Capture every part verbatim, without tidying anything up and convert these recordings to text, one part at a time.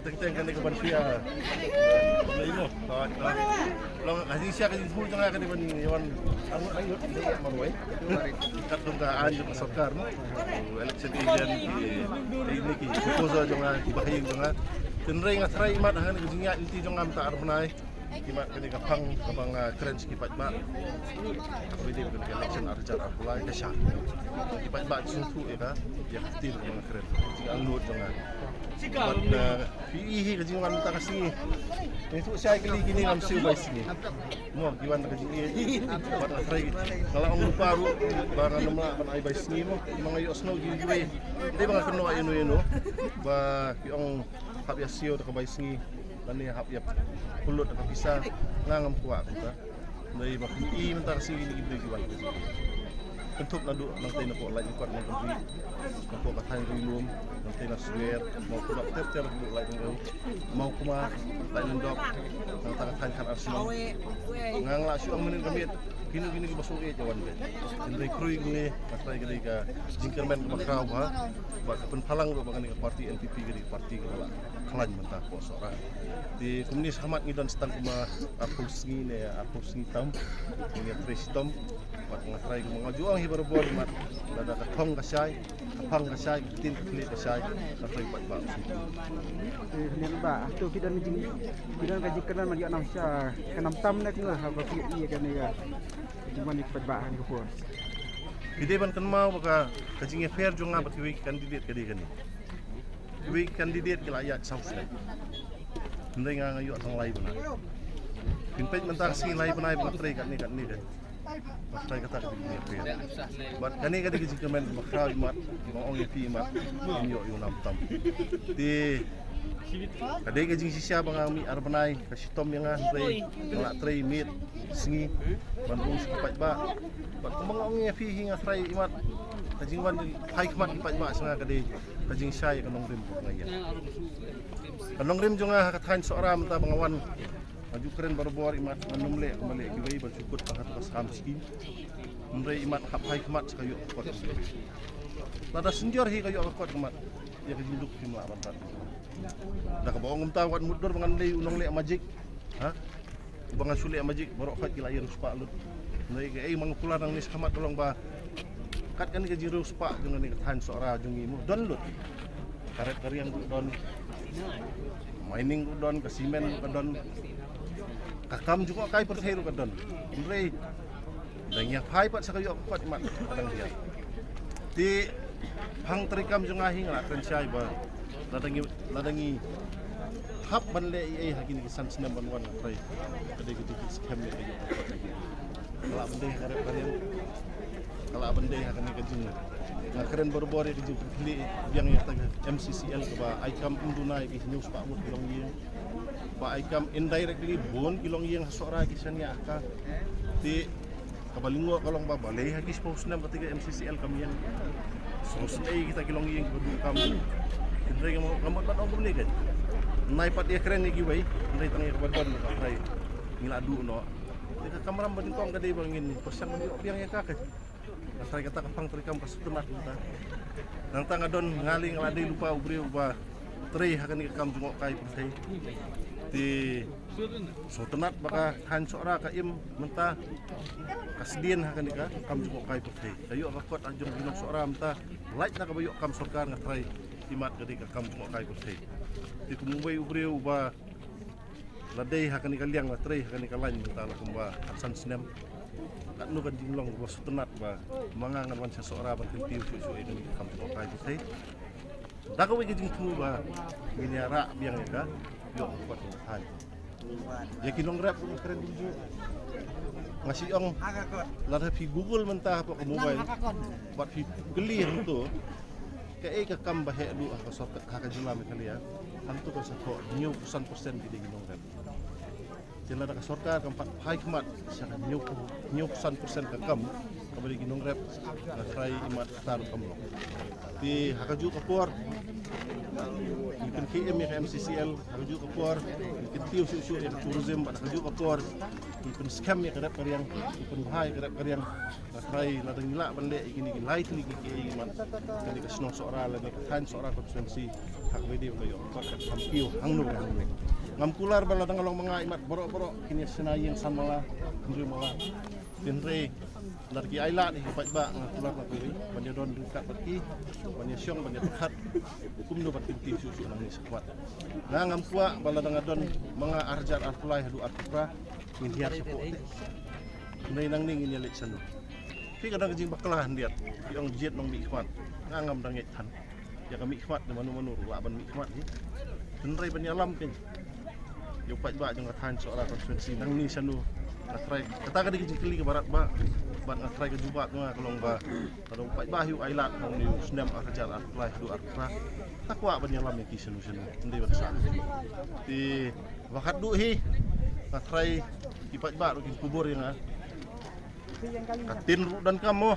Teng teng kane ka ban shu ïa. Lai mo. Long ka jingshisha ka jingthmu jong nga kane ban ïa wan. Ang ang marwei. Katkum ka aiñ jong ka sorkar mo. Election agent ki, ki, ki, ki proposal jong nga, ki bahaïing jong nga. Tynrai nga try imat ha kane ka jingïaid lynti jong nga mynta ar bnai. Imat kane ka phang kaba nga kren sha ki paidbah. Kaba dei kane ka election ar hajar arphew lai ka shah. Ki paidbah ki sngewthuh ïa ka, ïa ka ktien kaba nga kren. Jingangnud jong nga. Bad, eh, phi i hi ka jingwan mynta ka sngi. Ngi shu shai kali kine ngam siew bai sngi. Mo, ki wan da ka jingïeit. Bad nga try, nga la ong lypa ruh ba ngan ym lah ban ai bai sngi mo. Ki ma nga ïohsngew kiwei. Dei ba nga kynnoh ïano ïano ba ki ong hap ïa siew da ka bai sngi. Lane hap ïa pynlut da ka pisa. Nga ngam kwah kumta. Dei ba phi i mynta ka sngi kine ki briew ki wan. Kynthup naduh nangtei na poh Laitumkhrah, Nongkynrih, na poh ka thaiñ Ri Lum, nangtei na Swer, Mawkdap, ter ter naduh Laitumkhrah, Mawkma, Laitumdop, nangta ka thaiñ Khatar Shnong. Nga nga la shu ong mynnin ka miet, kino kino kiba sngewbha ïa wan beit. Hynrei khrui kine, nga try ka dei ka jingkyrmen kaba khraw bha, bad ka pynphalang ruh ba kane ka party N P P ka dei ka party kaba la khlaiñ mynta hapoh Sohra. Te kumne shakhmat ngi don tang kumba arphew sngi ne arphew sngi tam. Ngi ïa trei shitom. Bad nga try kumba nga ju ong hi barabor imat. Lada ka thong ka shai, ka phang ka shai, ka ktien ka khlieh ka shai, nga try pat ba. Eh, kane ba, to ki don jing, ki don ka jingkyrmen ban ïoh nam sha, ka nam tam ne kumno ha ba ki ïa kane ka jingwan ïa ki paidbah ha kane ka por. Ki dei ban kynmaw ba ka, ka jingïapher jong nga bad kiwei ki candidate ka dei kane. Kiwei ki candidate ki la ïaid saw snem. Hynrei nga nga ïoh tang lai bnai. Phin peit mynta ka sngi lai bnai ba nga trei katne katne ka. Ba trei kata ka dei ka jingïapher. Bad kane ka dei ka jingkyrmen ba khraw imat, ba ong ïa phi imat, phin ïoh ïa u nam tam. Te ka dei ka jingshisha ba nga mih ar bnai, ka shitom ïa nga hynrei nga la trei miet sngi ban rung sha ki paidbah. Bad kumba nga ong ïa phi hi nga try imat, ka jingwan phai khmat ki paidbah sha nga ka dei ka jingshai ka nongrim ba nga ïa. Ka nongrim jong nga ha ka thaiñ Sohra mynta ba nga wan. Nga ju kren barabor imat, ngan ym leh kumba leh kiwei ba ju kut ba ha ka skam skim. Hynrei imat hap phai khmat sha ka ïoh ka kot. Lada synjor hi ka ïoh ka kot imat. Ïa ka jingduk phim lah ban rat. Da kaba ong kumta wat mutdur ba ngan leh u nongleh magic. Ha? Ba ngan shu leh magic baroh khoit ki la ïa riewspah lut. Nai ka ei mang pula nang ni shakhmat ka long ba kat kane ka jingriewspah jong kane ka thaiñ Sohra jong ngi mo don lut. Ka rep ka riang ruh don. Mining ruh don, ka cement ruh ka don. Ka kam jngohkai pyrthei ruh ka don. Hynrei Da ngi phai pat sa ka ïoh pat mat ka dang dia. Te phang treikam jong nga hi nga la kren shai ba lada ngi, lada ngi hap ban leh ei ei ha kine ki san snem ban wan nga trei. Ka dei ka dei ka skhem ne ka ïoh pat ka dei. Ka la ban dei ha ka rep ka riang. Ka la ban dei ha kane ka jing. Nga kren barabor ïa ka jingpynkhleh biang ïa ka M C C L kaba ai kam ym duna ïa ki hynñiew spah ngut ki longïing. Ba ai kam indirectly bun ki longïing ha Sohra ki shaniah ha ka. Te kaba lyngngoh ka long ba balei ha ki shiphew snem kata ka M C C L kam ïeng. Sngewsynei kita ki longïing kiba duh kam. Hynrei nga mut ban ong kumne kein. Nai pat ïa kren ïa kiwei hynrei tang ïa kaba don ka trai ngi la duh noh. Te ka kamram ba nyngkong ka dei ba ngin pyrshang ban ïoh biang ïa ka kein. Ka trai kata ka phang treikam ka sngewtynnat mynta. Nangta nga don nga lei nga la dei lypa u briew uba trei ha kane ka kam jngohkai pyrthei. Te sngewtynnat ba ka thaiñ Sohra ka im mynta ka sdien ha kane ka kam jngohkai pyrthei. Ka ïoh ka kot ha jong ki nong Sohra mynta lait na kaba ïoh kam sorkar nga trai imat ka dei ka kam jngohkai pyrthei. Te kum uwei u briew uba la dei ha kane ka liang la trei ha kane ka lain mynta la kumba arphew san snem. Katno kan jinglong ba sngewtynnat ba ma nga ngan wan sha Sohra ban kyntiew shuh shuh ïa kane ka kam jngohkai pyrthei. Da kawei ka jingthmu ba ngin ïa rah biang ïa ka ïoh ka kot ka thaiñ. Ïa ki nongrep ki kren kumjuh. Nga shu ong lada phi Google mynta hapoh ka mobile bad phi kylli hangto kaei ka kam ba heh duh ha ka sorkar ha ka jylla Meghalaya. Hangto ka sa thoh hynñiewphew san percent ki dei ki nongrep. Te lada ka sorkar kam pat phai khmat sha ka hynñiewphew, hynñiewphew san percent ka kam kaba dei ki nongrep nga trai imat kata ruh kam long. Te ha kajuh ka por ngi Pynkhie im ïa ka M C C L ha kajuh ka por, pynkyntiew shuh shuh ïa ka tourism bad ha kajuh ka por, pynskhem ïa ka rep ka riang, pynbha ïa ka rep ka riang. Nga trai lada ngi lah ban leh ïa kine ki lai tylli ki kiei ki mat, kane ka shnong Sohra lane ka thaiñ Sohra constituency ha kaba ïadei bad ka ïoh ka kot ka kham kiew hangno hangno. Ngam kular ba lada nga long ma nga i mat baroh baroh kin ïa shna ïing san mala, hynriew mala. Hynrei lada ki ailad ïa ki paidbah nga kular na kawei ban ïa don ryngkat bad ki, ban ïa shong ban ïa pyrkhat kumno ban kyntiew shuh shuh nangne shakhmat. Nga ngam kwah ba lada nga don ma nga ar hajar arphew lai haduh arphew phra ngin hiar shapoh te. Hynrei nangne ngin ïa leit shano? Phi ka dang ka jingbakla khyndiat, phi ong jied nongmihkhmat. Nga ngam dang ngeit than ïa ka mihkhmat ne mano mano ruh lah ban mihkhmat hi. Hynrei ban ïalam pyn ïa u paidbah jong ka thaiñ Sohra constituency nangne shano? Nga trai, kata ka dei ka jingkylli kaba radbah. Bad nga trai ka jubab nga ka long ba lada u paidbah hi u ailad ha une u snem ar hajar arphew lai haduh arphew phra, ta kwah ban ïalam ïa ki shano shano, ym dei ban sah. Te ba khatduh hi nga trai ki paidbah ruh kin kubur ïa nga. Ka tin ruh donkam mo,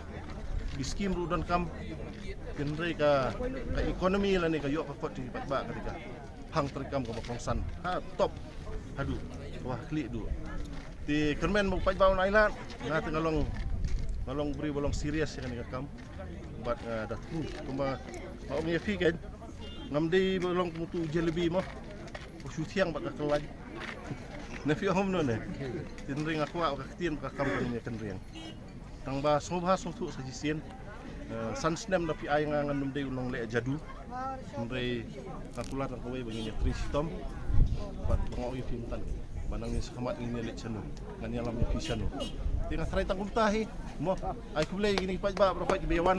ki skim ruh donkam. Hynrei ka, ka economy lane ka ïoh ka kot jong ki paidbah ka dei ka phang treikam kaba kongsan ha top haduh, kaba ha khlieh duh. Te kyrmen ba u paidbah un ailad, nga te nga long, nga long briew ba long serious ïa kane ka kam. Bad nga da thmu kumba nga ong ïa phi kan, ngam dei ba long kum utu u jalebi mo, u shu thiang bad ka kyllaiñ. Na phi ong kumno ne? Hynrei nga kwah ba ka ktien bad ka kam kan ïa kynriang. Tang ba sngewbha sngewthuh sa shisien. Eh, san snem da phi ai nga, ngan ym dei u nongleh jadu. Hynrei nga kular tang kawei ba ngin ïa trei shitom. Bad ba nga ong ïa phi mynta ba nangne shakhmat ngin ïa leit shano, ngan ïalam ïa phi shano. Te nga trai tang kumta hi mo. Ai khublei ïa kine ki paidbah baroh kiba ïa wan.